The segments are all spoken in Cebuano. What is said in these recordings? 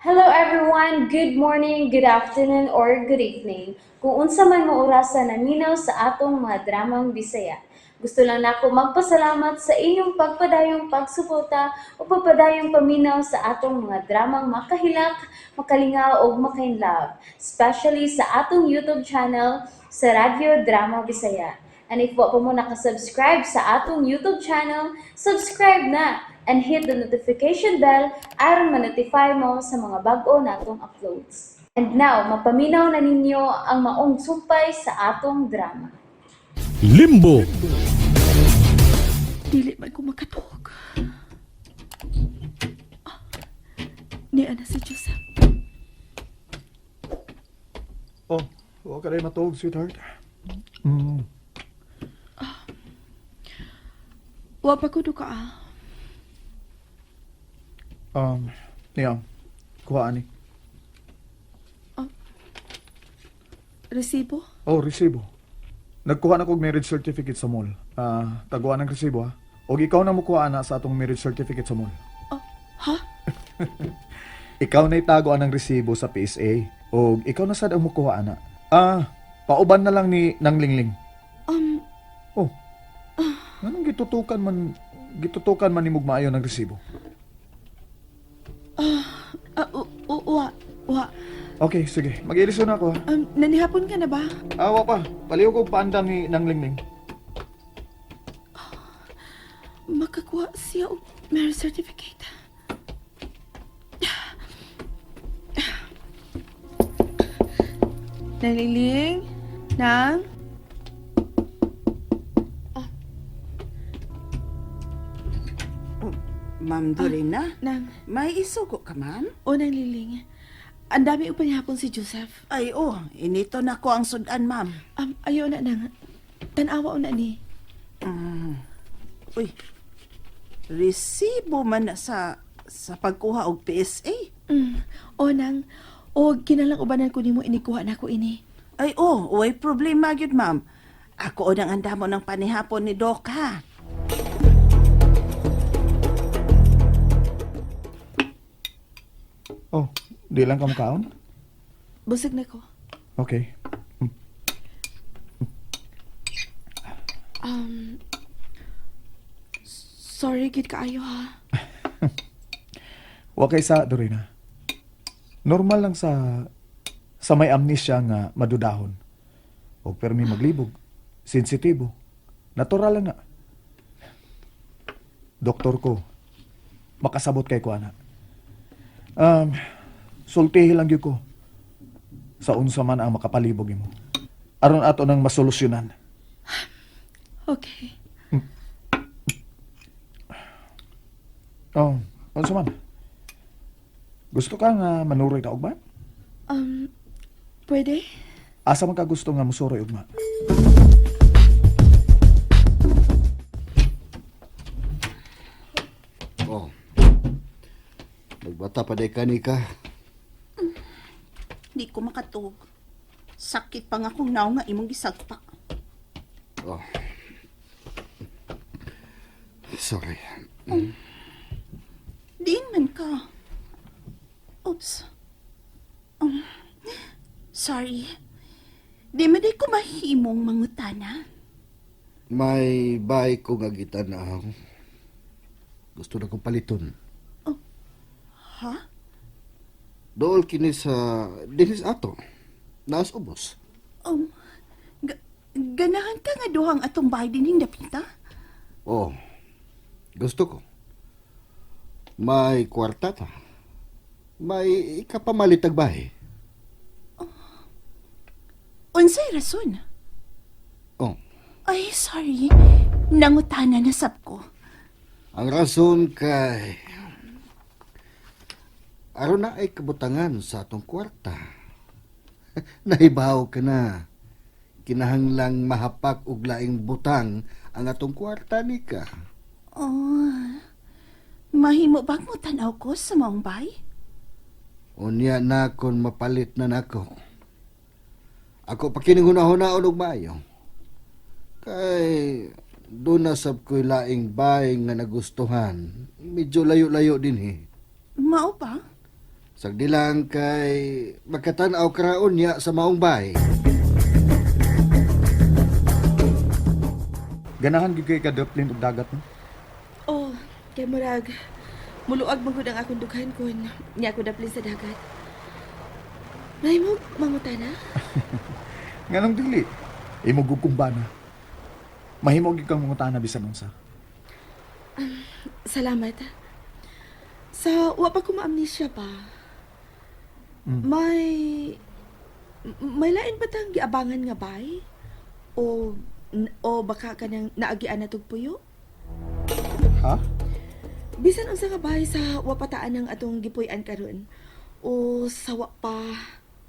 Hello everyone! Good morning, good afternoon, or good evening. Kung unsa man mo orasa naminaw sa atong mga dramang Bisaya. Gusto lang nako magpasalamat sa inyong pagpadayong pagsuporta o pagpadayong paminaw sa atong mga dramang makahilak, makalingaw ug makainlove, especially sa atong YouTube channel sa Radyo Drama Bisaya. And if wa pa mo nakasubscribe sa atong YouTube channel, subscribe na and hit the notification bell aron ma-notify mo sa mga bag-o natong uploads. And now, mapaminaw na ninyo ang maong sumpay sa atong drama. Limbo. Dili man ko makatuog. Ah, niya na si Joseph. Oh, huwag ka rin matuog, sweetheart. Wa pa ko duka ah. Niya, kuha ani. Resibo? Oh, resibo. Nagkuha na kog marriage certificate sa mall. Ah, taguan ang resibo ha. Og ikaw na mukuha na sa atong marriage certificate sa mall. Oh, ha? Ikaw na itago ang resibo sa PSA. Og ikaw na sad ang mukuha ana. Ah, pauban na lang ni nang Lingling. Oh. Nganong gitutukan man ni maayo ng resibo? Ah, wa, wa. Okay, sige. Mag-iliso na ako ha. Nanihapon ka na ba? Ah, wa pa. Paliw ko paandam ni nang Lingling. Makakuha siya og marriage certificate. Naliling? Nang? Ma'am Dorina, Nang? may isugo ka, ma'am? O, Nang Liling. Ang dami og panihapon si Joseph. Ay, oh, inito na ko ang sudan, ma'am. Ayaw na nang. Tanawa na ni. Uy, resibo man na sa pagkuha og PSA. O nang, o kinalang ubanan ko nimo inikuha na ko ini. Ay, oh, way problema gyud, ma'am. Ako o nang andamo ng panihapon ni Doc, ha? Oh, di lang ka makaon? Busog na ko. Okay. Sorry gid kaayo ha. Wa kay sa Dorina. Normal lang sa may amnesia nga madudahon. Og permi maglibog, sensitibo. Natural lang na. Doktor ko, makasabot kay ko ana. Sultihi lang gyud ko sa unsa man ang makapalibog nimo. Aron ato nang masolusyonan. Okay. Oh, unsa man? Gusto ka nga manuroy ta ugma? Pwede? Asa man ka gusto nga musuroy ugma? Oh. Nagbata pa day ka ni ka. Di ko makatuog. Sakit pa nga kung naong nga imong gisagpa. Oh. Sorry. Diin man ka. Oops. Sorry. Di man di ko mahimong mangutana. May bahay ko nga gitanaw. Gusto na kong paliton. Ha? Dool kini sa dinis ato. Naas ubos. Ganahan ka nga duhang atong bahay din dapita? Oh. Gusto ko. May kwarta ta. May ikapamalit ag bahay. Unsay rason? Oh. Ay, sorry. Nangutana na sab ko. Ang rason kay aron na ay kabutangan sa atong kwarta. Nahibaw ka na. Kinahanglang mahapak og laing butang ang atong kwarta ni ka. Oh. Mahimo bang mo tanaw ko sa maong bay? Unya na kon mapalit na nako. Ako pa kining hunahuna og maayo. Kay doon na sab ko'y laing bay nga nagustuhan. Medyo layo-layo din eh. Mao ba? Sagdi lang kay makatanaw karaon niya sa maong bahay. Ganahan gyud kay ka daplin og dagat, no? Oh, kay murag muluag man gud ang akong dughan kun niya ako daplin sa dagat. Nay mo mangutana? Nganong dili? Imo gud kong bana. Mahimo gyud kang mangutana bisan unsa. Salamat. Sa wa pa ko maamnesia pa. May may lain ba tang giabangan nga bay? O o baka kanang naagian na tog puyo? Ha? Bisan unsa nga bay sa wa pa taan ang atong gipuy-an karon o sa wa pa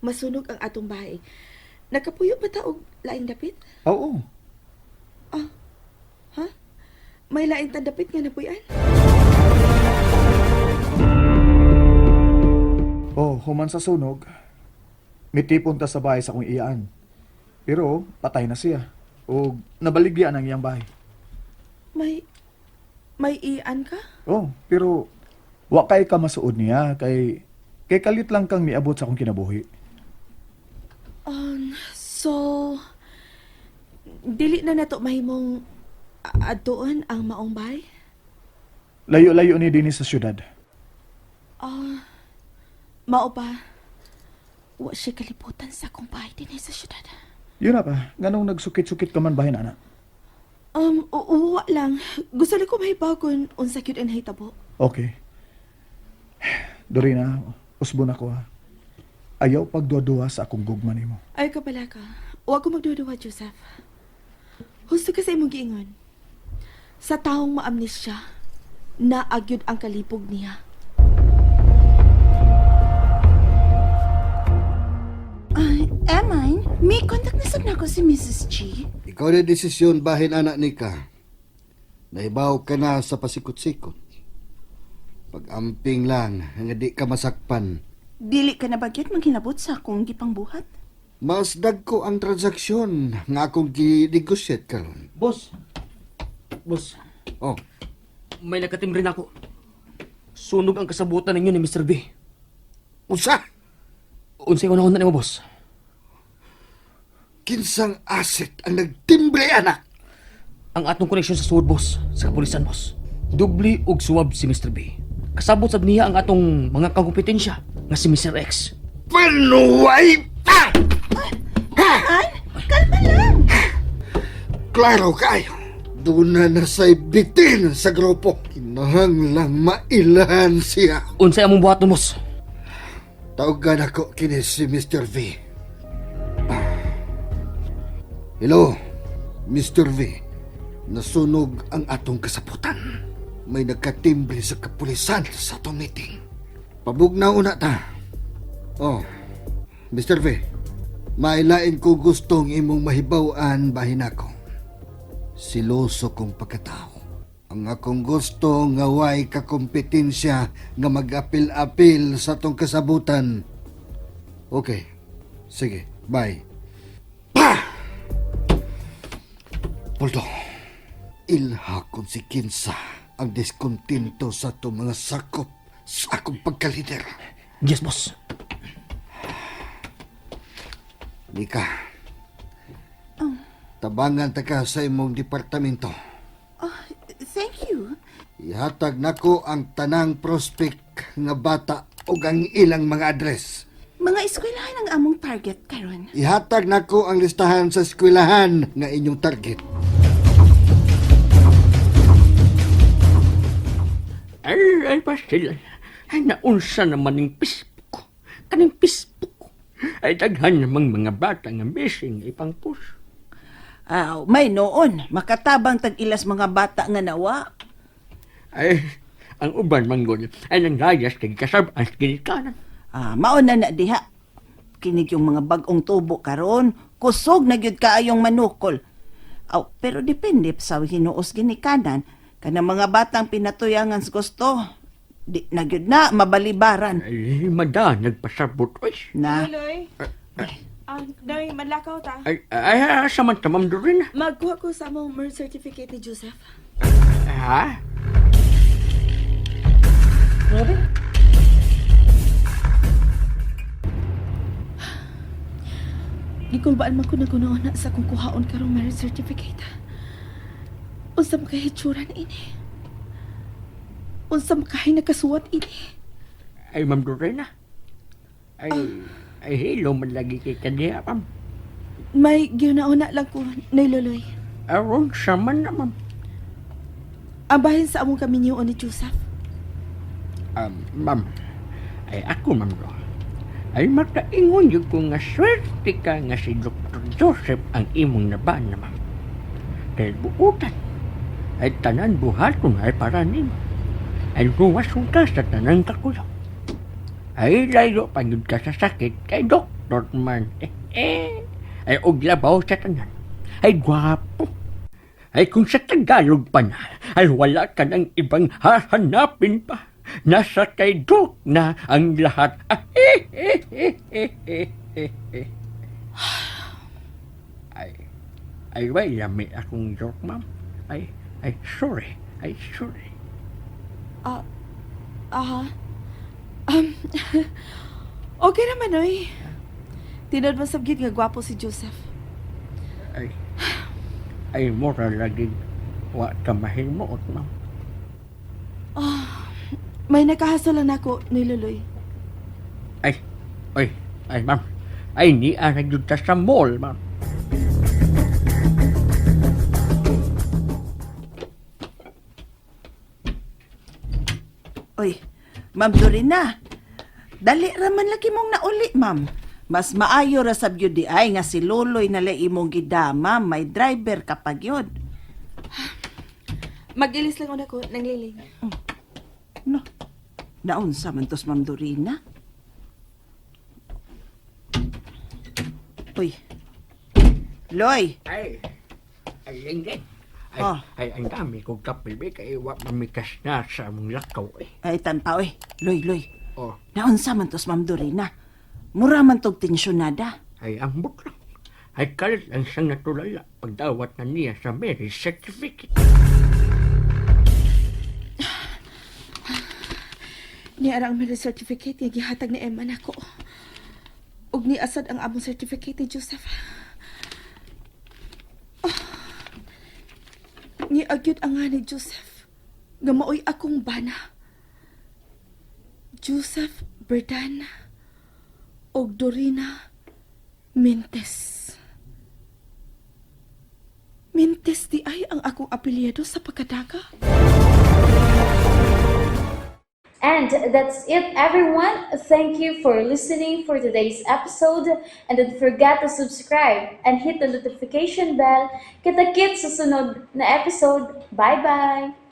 masunog ang atong bahay. Nakapuyo ba ta og laing dapit? Oo. Ha? May laing tan dapit nga napuy-an? Oh, human sa sunog. Mitipon ta sa bahay sa akong iyaan. Pero patay na siya. O nabaligyan ang iyang bahay. May may ian ka? Oh, pero wa kay ka masuod niya kay kay kalit lang kang miabot sa akong kinabuhi. So dili na nato mahimong adtuon ang maong bahay? Layo-layo ni dinhi sa syudad. Ah, mao pa. Wa siya kalibutan sa akong bahay dinhi sa syudad. Yun na pa, nganong nagsukit-sukit ka man bahin ana. Wa lang. Gusto lang ko mahibaw kung unsa gyud ang nahitabo. Okay. Dorina, usbon ako ha. Ayaw pagduwa-duwa sa akong gugma nimo. Ay ka pala ka. Wa ko magduduwa, Joseph. Husto ka sa imong giingon. Sa taong maamnesya, naagyod ang kalipog niya. Ay, Emine, may contact na sad nako si Mrs. G. Ikaw na desisyon bahin anak ni ka. Naibaw ka na sa pasikot-sikot. Pag-amping lang, nga di ka masakpan. Dili ka na bagyot maghinabot sa akong gipangbuhat? Mas dagko ang transaksyon nga akong gi-negotiate karon. Boss. Boss, Oh, may nakatimbre na ako. Sunog ang kasabutan ninyo ni Mr. B. unsa? Unsay unahon na nimo, boss? Kinsang asset ang nagtimbre anak? Ang atong koneksyon sa suod, boss, sa kapulisan, boss. Dubli og suwab si Mr. B. Kasabot sab niya ang atong mga kakompetensya nga si Mr. X. Panuway pa! Ay, kalma lang. Klaro kayo. Doon na nasa'y bitin sa grupo. Kinahanglang mailahan siya. Unsay among buhaton, boss? Tawagan ako kini si Mr. V. Hello, Mr. V. Nasunog ang atong kasaputan. May nagkatimbre sa kapulisan sa atong meeting. Pabugnaw una ta. Oh, Mr. V. Mailain ko gustong imong mahibaw-an bahin ako. Siloso kong pagkatao. Ang akong gusto nga way kakompetensya nga mag-apil-apil sa atong kasabutan. Okay. Sige, bye. Pa! Pulto. Ilha kung si Kinsa ang diskontento sa atong mga sakop sa akong pagkalider. Yes, boss. Nika. Tabangan ta ka sa imong departamento. Oh, thank you. Ihatag nako ang tanang prospect nga bata ug ang ilang mga address. Mga eskwelahan ang among target karon. Ihatag nako ang listahan sa eskwelahan nga inyong target. Ay, ay, Basil. Ay, naunsa naman ning Facebook. Kaning Facebook. Ay, daghan namang mga bata nga missing ipang push. Aw, may noon, makatabang tag-ilas mga bata nga nawa. Ay, ang uban manggol ay nanggayas kay kasab-an ginikanan. Ah, mao na na diha. Kinig yung mga bag-ong tubo karon, kusog na gyud kaayong manukol. Aw, pero depende sa hinuos ginikanan kanang mga batang pinatuyangan sa gusto. Di na gyud na mabalibaran. Ay, mada, nagpasabot. Ay, Na. Tuloy. Ah, day, manlakaw ta. ay, ay, asa man ta, Ma'am Dorina? Magkuha ko sa among birth certificate ni Joseph. Ha? Gikulbaan man ko na sa akong kuhaon karong marriage certificate. Unsa man kay hitsura na ini? Unsa man kay nakasuwat ini? Ay, Ma'am Lorena. Ay, ay, hello man lagi kay kaniya, ma'am. May giuna-una lang ko, Nay Loloy. Aron sa man na, ma'am. Ang bahin sa among kaminyo ni Joseph. Ma'am, ay ako, ma'am, do. Ay makaingon yun ko nga swerte ka nga si Dr. Joseph ang imong nabaan na, ma'am. Kay buutan, ay tanan buhaton ay para nimo. Ay luwason ka sa tanang kakuyaw. Ay layo pa yun ka sa sakit kay doktor man. Eh, eh. Ay og labaw sa tanan. Ay gwapo. Ay kung sa Tagalog pa na, ay wala ka ng ibang hahanapin pa. Nasa kay Doc na ang lahat. Ah, eh, eh, eh, eh, eh, eh, eh. Ay, ay, way, lami akong joke, ma'am. Ay, ay, sorry. Ay, sorry. Aha. Okay naman, oy. Tinod man sabgit nga gwapo si Joseph. Ay, ay, mura lagi. Wa ka mahimuot, ma'am. May nakahasol lang nako, Nay Loloy. Ay, ay, ay, ma'am. Ay, ni ara jud ta sa mall, ma'am. Oy, Ma'am Dorina. Dali ra man lagi mong nauli, ma'am. Mas maayo ra sa gyud di ay nga si Loloy na lay imong gidama, may driver kapag yun. Mag-ilis lang una ko, nang liling. No. Naunsa man tos Ma'am Dorina? Uy. Loy, Ay, ay, lingling. Ay, Oh. ay, ang dami kong kape, be, kay wa mamikas na sa among lakaw, eh. ay tan pa oy. Loy, Loy. Oh, Naunsa man tos Ma'am Dorina? Mura man tog tensyonada. ay, ambot lang. Ay, kalit lang siyang natulala pagdawat na niya sa marriage certificate. Ni ara ang marriage certificate nga gihatag ni Emma nako. Ug ni asad ang among certificate ni Joseph. Ah. Ni agyud ang nga ni Joseph nga maoy akong bana. Joseph Berdan og Dorina Mentes. Mentes di ay ang akong apelyido sa pagkadaga. And that's it, everyone. Thank you for listening for today's episode. And don't forget to subscribe and hit the notification bell. Kita-kits sa sunod na episode. Bye-bye!